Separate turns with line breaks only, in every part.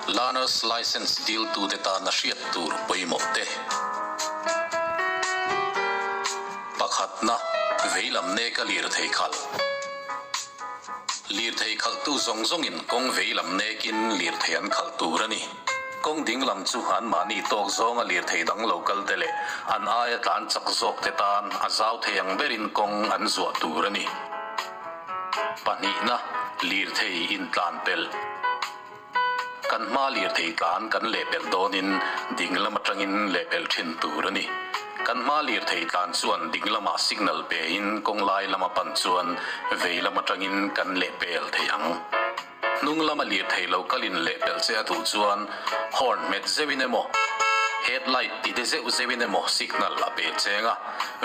Learner's Licence diltute tana hriat tur pawimawh te. Pakhatna, veilam neka lirthei khalh. Lirthei khalhtu zawng zawngin kawng veilam nekin lirthei an khalh tur a ni. Kawng dinglam chu anmahni tawk zawnga lirthei dang lo kal te leh an aia tlan chak zawk te tan a zau thei ang berin kawng an zuah tur a ni. Pahnihna, lirthei intlan pelh. Kan hma lirthei tlan kan lehpelh dawnin ding lam atangin lehpelh thin tur a ni. Kan hma lirthei tlan chuan ding lamah signal pein kawng lai lama pan chuan vei lam atangin kan lehpel thei ang. Hnung lama lirthei lo kalin lehpelh che a duh chuan horn hmet zeuhin emaw, headlight ti de zeuh zeuhin emaw signal a pe cheng a,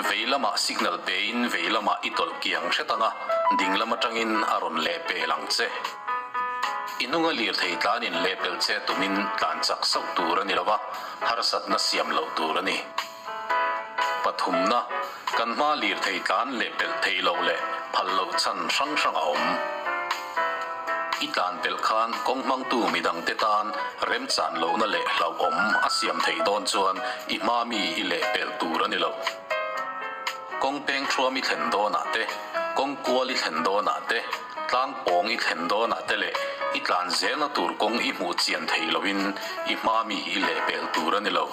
vei lamah signal pein vei lamah i tawlh kiang hret ang a, ding lam atangin a rawn lehpel ang che. I hnunga lirthei tlanin lehpelh che tumin tlan chak sauh tur a ni lo va, harsatna siam loh tur a ni. Pathumna, kan hma lirthei tlan lehpelh theih loh leh phal loh chhan hrang hrang a awm. I tlan pelh khan kawng hmangtu midangte tan remchan lohna leh hlauhawm a siam theih dawn chuan i hma mi i lehpelh tur a ni lo. Kawng peng thuam i thlen dawnah te, kawng kual i thlen dawnah te, tlang pawng i thlen dawnah te leh i tlan zelna tur kawng i hmuh chian thei loin i hma mi i lehpelh tur a ni lo.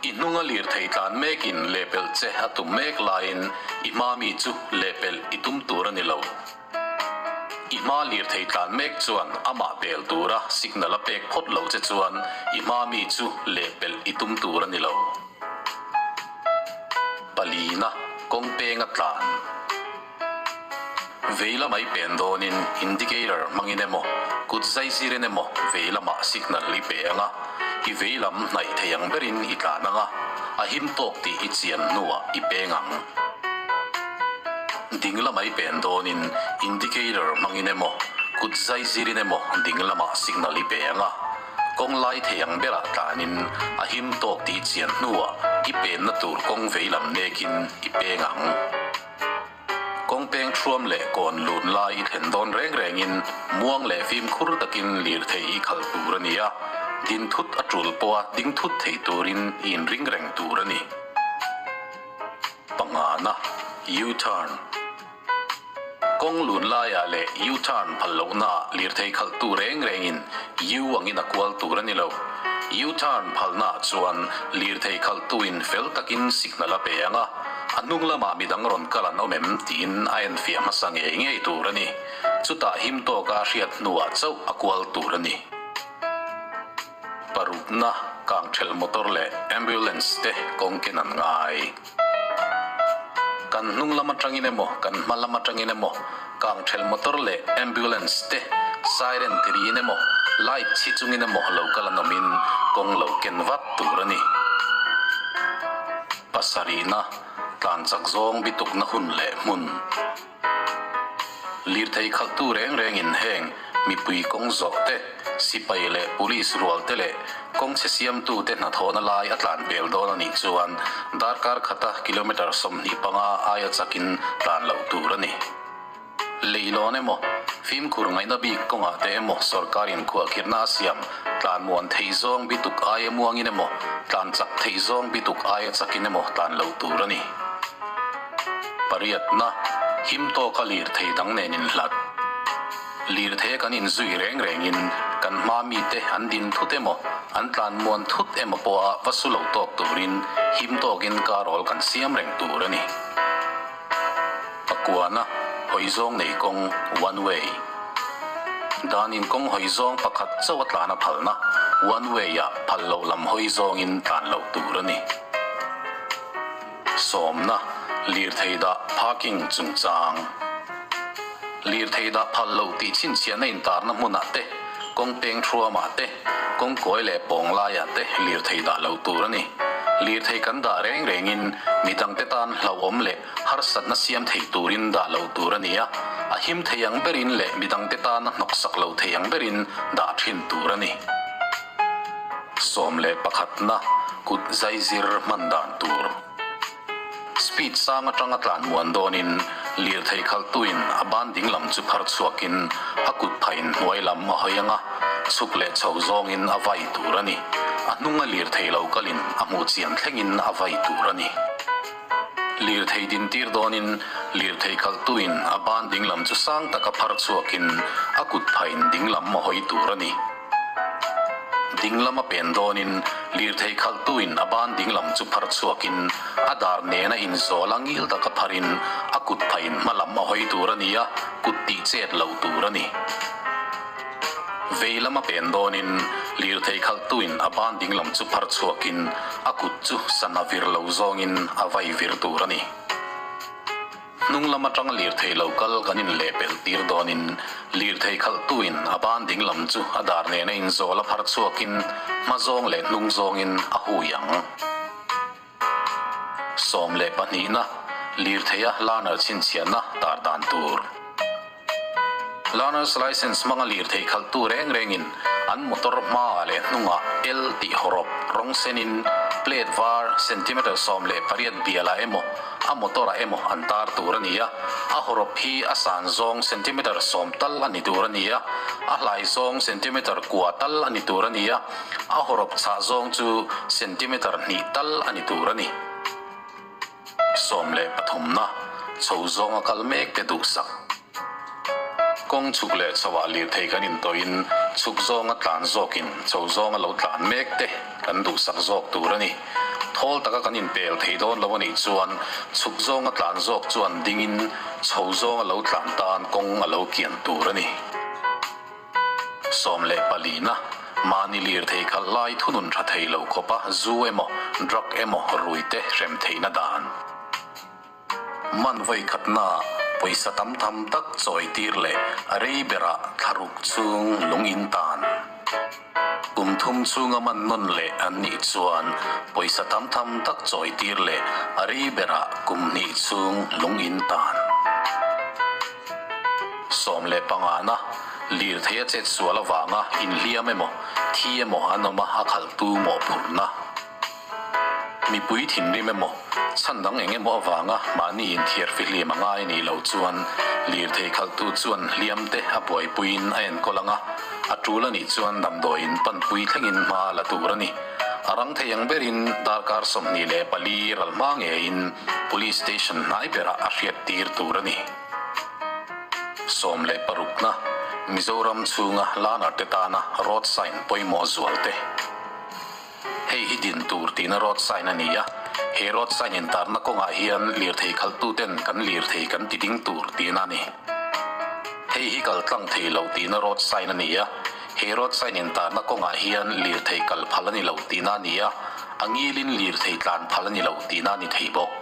I hnunga lirthei tlan mekin lehpelh che a tum mek laiin i hma mi chu lehpelh i tum tur a ni lo. I hma lirthei tlan mek chuan amah pel tura signal a pek phawt lo che chuan i hma mi chu lehpelh i tum tur a ni lo. Palina kawng penga tlan. Vei lamah i pen dawnin indicator hmangin emaw, kut zai zirin emaw vei lamah signal i pe ang a, i vei lam hnaih thei ang berin i tlan ang a, a him tawk tih i chian hnuah i peng ang. Ding lamah i pen dawnin indicator hmangin emaw, kut zai zirin emaw ding lamah signal i pe ang a, kawng lai thei ang berah tlanin a him tawk tih i chian hnuah i penna tur kawng vei lam nekin i peng ang. Kawng peng thuam leh kawn lun lai i thlen dawn reng rengin muang leh fimkhur takin lirthei i khalh tur a ni a, din thut a tul pawha ding thut thei turin i inring reng tur a ni. Pangana, U-turn. Kawng lun laiah leh U-turn phal lohnaah lirthei khalhtu reng rengin U angin a kual tur a ni lo. U-turn phalnaah chuan lirthei khalhtuin fel takin signal a pe ang a, a hnung lamah midang rawn kal an awm em tiin a enfiah hmasa ngei ngei tur a ni. Chutah him tawka a hriat hnuah chauh a kual tur a ni. Parukna, kangthelh motor leh ambulance te kawng ken an ngai. Kan hnung lam atangin emaw, kan hma lam atangin emaw kangthelh motor leh ambulance te siren tiriin emaw, light chhi chungin emaw lo kal an awmin kawng lo ken vat tur a ni. Pasarihna, tlan chak zawng bitukna hun leh hmun. Lirthei khalhtu reng rengin heng mipui kawng zawh te, sipai leh police rual te leh kawng chhe siamtu te hnathawhna lai a tlan pel dawn a nih chuan darkar khata kilometre 25 aia chakin tlan loh tur a ni. Leilawn emaw, fimkhur ngaihna bik kawngah te emaw sorkarin khuahkhirhna a siam tlan muan theih zawng bituk aia muangin emaw, tlan chak theih zawng bituk aia chakin emaw tlan loh tur a ni. Pariatna, him tawka lirthei dang nen inhlat. Lirthei kan inzui reng rengin kan hma mite an din thut emaw, an tlan muan thut emaw pawha va su lo tawk turin him tawkin karawl kan siam reng tur a ni. Pakuana, hawi zawng nei kawng, one way. Danin kawng hawi zawng pakhat chauh a tlan a phalna, one way-ah phal loh lam hawi zawngin tlan loh tur a ni. Sawmna, Lirthei dah parking chungchang. Lirthei dah phal loh tih chhinchhiahna intarna hmunah te, kawng peng thuamah te, kawng kawi leh pawng laiah te lirthei dah loh tur a ni. Lirthei kan dah reng rengin midangte tan hlauhawm leh harsatna siam thei turin dah loh tur a ni a, a him thei ang berin leh midangte tana hnawksak lo thei ang berin dah thin tur a ni. 11na kut zai zir hman dan tur. Speed sang atanga tlan muan dawnin Lirthei khalhtuin a ban dinglam chu phar chhuakin a kut phain hnuai lam a hawi ang a, chhuk leh chho zawngin a vai tur a ni. A hnunga lirthei lo kalin a hmuh chian thlengin a vai tur a ni. Lirthei dintir dawnin lirthei khalhtuin a ban dinglam chu sang taka phar chhuakin a kut phain dinglam a hawi tur a ni. Dinglam a pen dawnin lirthei khalhtuin a ban dinglam chu phar chhuakin a dar nena inzawl a ngil taka pharin a kut phain hma lam a hawi tur a ni a, kut tih chet lo tur a ni. Vei lama pen dawnin lirthei khalhtuin a ban dinglam chu phar chhuakin a kut chu sana vir lo zawngin a vai vir tur a ni. Hnung lam atanga lirthei lo kal kan inlehpelh tir dawnin lirthei khalhtuin a ban dinglam chu a dar nena inzawl a phar chhuakin hma zawng leh hnung zawngin a hui ang. 12na, Lirtheia learner chhinchhiahna tar dan tur. Learner's Licence hmanga lirthei khalhtu reng rengin an motor hmaah leh hnungah L tih hawrawp rawng senin plate var centimetre 18 bialah emaw a motor-ah emaw an tar tur a ni a, a hawrawp hi a san zawng centimetre sawm tal a ni tur a ni a, a hlai zawng centimetre kua tal a ni tur a ni a, A hawrawp chhah zawng chu centimeter hnih tal a ni tur a ni. 13na, chho zawnga kal mek te duhsak. Kawng chhuk leh chhoah lirthei kan intawhin chhuk zawnga tlan zawkin chho zawnga lo tlan mek te kan duhsak zawk tur a ni. Thawl taka kan inpel thei dawn lo a nih chuan chhuk zawnga tlan zawk chuan dingin chho zawnga lo tlan tan kawng a lo kian tur a ni. 14na, mahni lirthei khalh lai thunun tha thei lo khawpa zu emaw, drug emaw rui te hrem theihna dan. Man vawi khatnaah pawisa tam tham tak chawi tir leh a rei berah thlaruk chhung lung in tan. Kum thum chhunga man nawn leh an nih chuan pawisa tam tham tak chawi tir leh a rei berah kum hnih chhung lung in tan. 15na, lirthei a chet sual avanga inhliam emaw, thi emaw an awm a, a khalhtu mawhphurhna. Mipui thinrim emaw, chhan dang eng emaw avanga mahni inthiar fihlim a ngai nih loh chuan lirthei khalhtu chuan hliam te a buaipuiin a enkawl ang a, a tul a nih chuan damdawiin panpui thlengin hma la tur a ni. A rang thei ang berin darkar 24 ral hma ngeiin Police Station hnai berah a hriattir tur a ni. 16na, Mizoram chhunga learner te tana road sign pawimawh zual te. Hei hi din tur tihna road sign a ni a, he road sign intarna kawngah hian lirthei khalhtuten kan lirthei kan ti ding tur tihna a ni. Hei hi kal tlang thei lo tihna road sign a ni a, he road sign intarna kawngah hian lirthei kal phal a ni lo tihna a ni a, a ngilin lirthei tlan phal a ni lo tihna a ni thei bawk.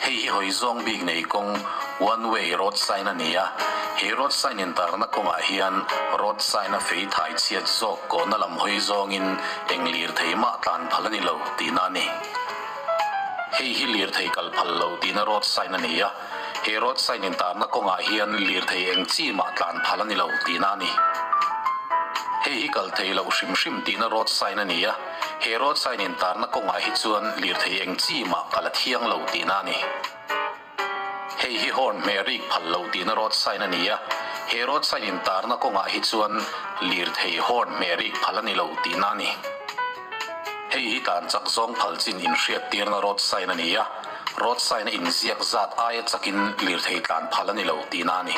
Hei hi hawi zawng bik nei kawng, one way road sign a ni a, he road sign intarna kawngah hian road sign a fei thai chhiat zawk kawhna lam hawi zawngin eng lirthei mah tlan phal a ni lo tihna a ni. Hei hi lirthei kal phal lo tihna road sign a ni a, he road sign intarna kawngah hian lirthei eng chi mah tlan phal a ni lo tihna a ni. Hei hi kal thei loh hrim hrim tihna road sign a ni a. He road sign intarna kawngah hi chuan lirthei eng chi mah kal a thiang lo tihna a ni. Hei hi horn hmeh rik phal lo tihna road sign a ni a, he road sign intarna kawngah hi chuan lirthei horn hmeh rik phal a ni lo tihna a ni. Hei hi tlan chak zawng phal chin inhriattirna road sign a ni a, road sign a inziak zat aia chakin lirthei tlan phal a ni lo tihna a ni.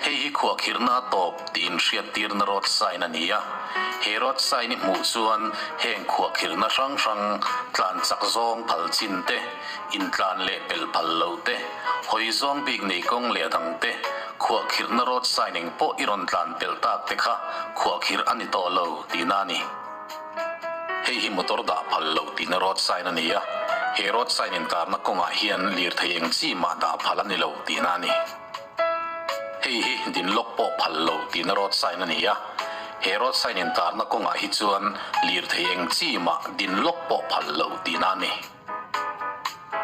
Hei hi khuahkhirhna a tawp tih inhriattirna road sign a ni a, he road sign i hmuh chuan heng khuahkhirhna hrang hrang, tlan chak zawng phal chin te, intlan leh pelh phal lo te, hawi zawng bik nei kawng leh a dang te, khuahkhirhna road sign eng pawh i rawn tlan pelh tak te kha khuahkhirh a ni tawh lo tihna a ni. Hei hi motor dah phal loh tihna road sign a ni a, he road sign intarna kawngah hian lirthei eng chi mah dah phal a ni lo tihna a ni. Hei hi din lawk pawh phal lo tihna road sign a ni a, he road sign intarna kawngah hi chuan lirthei eng chi mah din lawk pawh phal lo tihna a ni.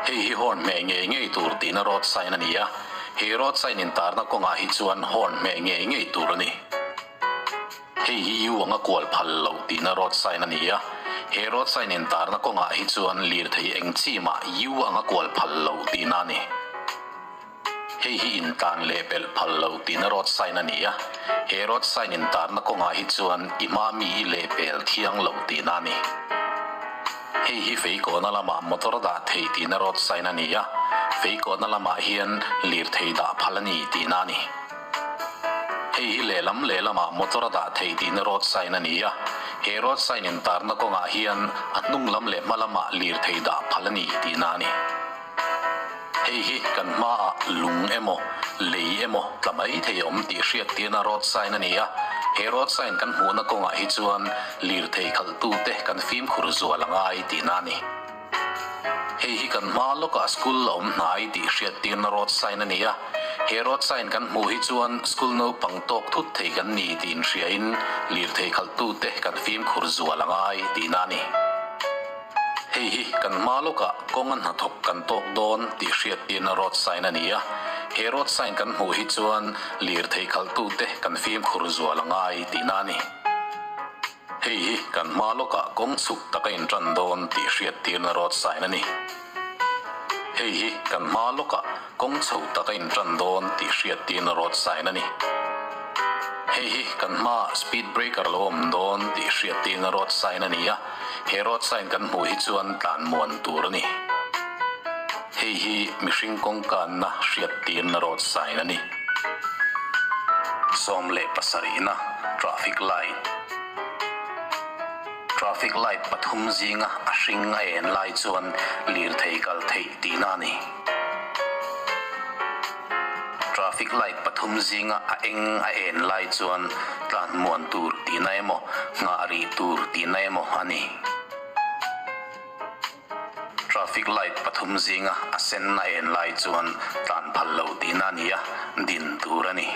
Hei hi horn hmeh ngei ngei tur tihna road sign a ni a, he road sign intarna kawngah hi chuan horn hmeh ngei ngei tur a ni. Hei hi U anga kual phal lo tihna road sign a ni a, he road sign intarna kawngah hi chuan lirthei eng chi mah U anga kual phal lo tihna a ni. Hei hi intlan leh pelh phal lo tihna road sign a ni a, he road sign intarna kawngah hi chuan i hma mi i lehpel thiang lo tihna a ni. Hei hi feikawhna lamah motor dah thei tihna road sign a ni a, feikawhna lamah hian lirthei dah phal a ni tihna a ni. Hei hi lehlam lehlamah motor a dah thei tihna road sign a ni a, he road sign intarna kawngah hian a hnung lam leh hma lamah lirthei dah phal a ni tihna a ni. Hei hi kan hmaah lung emaw, lei emaw tla mai thei awm tih hriat tirna road sign a ni a, he road sign kan hmuhna kawngah hi chuan lirthei khalhtute kan fimkhur zual a ngai tihna a ni. Hei hi kan hma lawkah school a awm hnai tih hriat tirna road sign a ni a, he road sign kan hmuh hi chuan school naupang tawk thut thei kan ni tih inhriain lirthei khalhtute kan fimkhur zual a ngai tihna a ni. Hei hi kan hma lawkah kawng a hnathawk kan tawk dawn tih hriat tirna road sign a ni a, he road sign kan hmuh hi chuan lirthei khalhtute kan fimkhur zual a ngai tihna a ni. Hei hi kan hma lawkah kawng chhuk tak a intan dawn tih hriat tirna road sign a ni. Hei hi kan hma lawkah kawng chho tak a intan dawn tih hriat tirna road sign a ni. Hei hi kan hmaah speed breaker lo awm dawn tih hriat tirna road sign a ni a. He road sign kan hmuh hi chuan tlan muan tur a ni. Hei hi mihring kawngkanna hriat tirna road sign a ni. 17na Traffic light Traffic light pathum zinga a hring a en lai chuan lirthei kal theih tihna a ni. Traffic light pathum zinga a eng a en lai chuan tlan muan tur tihna emaw, nghah rih tur tihna emaw a ni. Traffic light pathum zinga a sen a en lai chuan tlan phal lo tihna a ni a, din tur a ni.